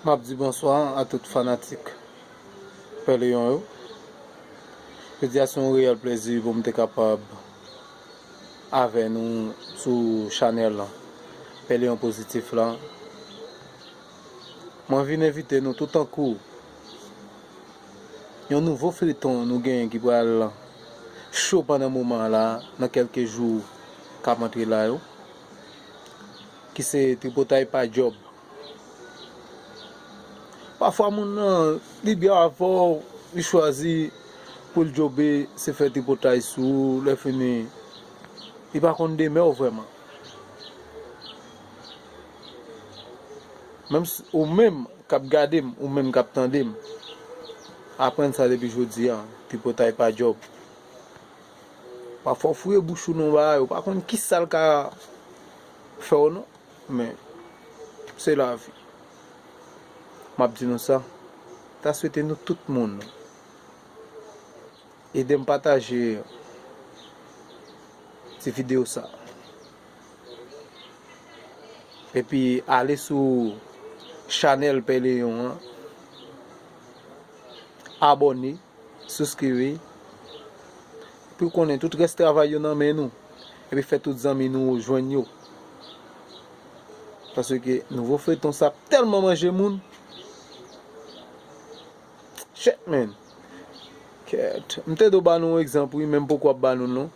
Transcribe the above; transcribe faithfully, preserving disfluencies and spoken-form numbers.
M ap di bonswa a tout fanatik Pè Leyon yo. Jodi a se yon reyèl plezi pou m te kapab avè nou sou chanèl lan, Pè Leyon Pozitif lan. Mwen vin envite nou tout tankou yon nouvo feyton nou genyen ki pral cho pandan moman an la, nan kèlke jou k ap antre la yo, ki se Tripotay pa djòb. Pafwa moun nan, li byen avè w, li chwazi pou l djobe, se fè tripotay sou ou, lè fini, li pa konn demen w vrèman. Menm si, ou menm k ap gade m, ou menm k ap tande m, aprann sa depi jodi a, tripotay pa djòb. Pafwa w fouye bouch ou nan yon bagay, ou pa konn kisa l ka fè w non. Men, se lavi. M ap di nou sa. Ta swete nou tout moun ede m pataje ti videyo sa. Epi ale sou chanèl Pè Leyon an. Abòne. Souskrive. Pou konnen tout rès travay yo nan men nou. Epi fè tout zanmi nou jwenn yo. Paske nouvo feyton sa ap tèlman manje moun. Shit, man. Kèt. M te do ba nou yon egzanp, wi, men m poko ap ba nou l non.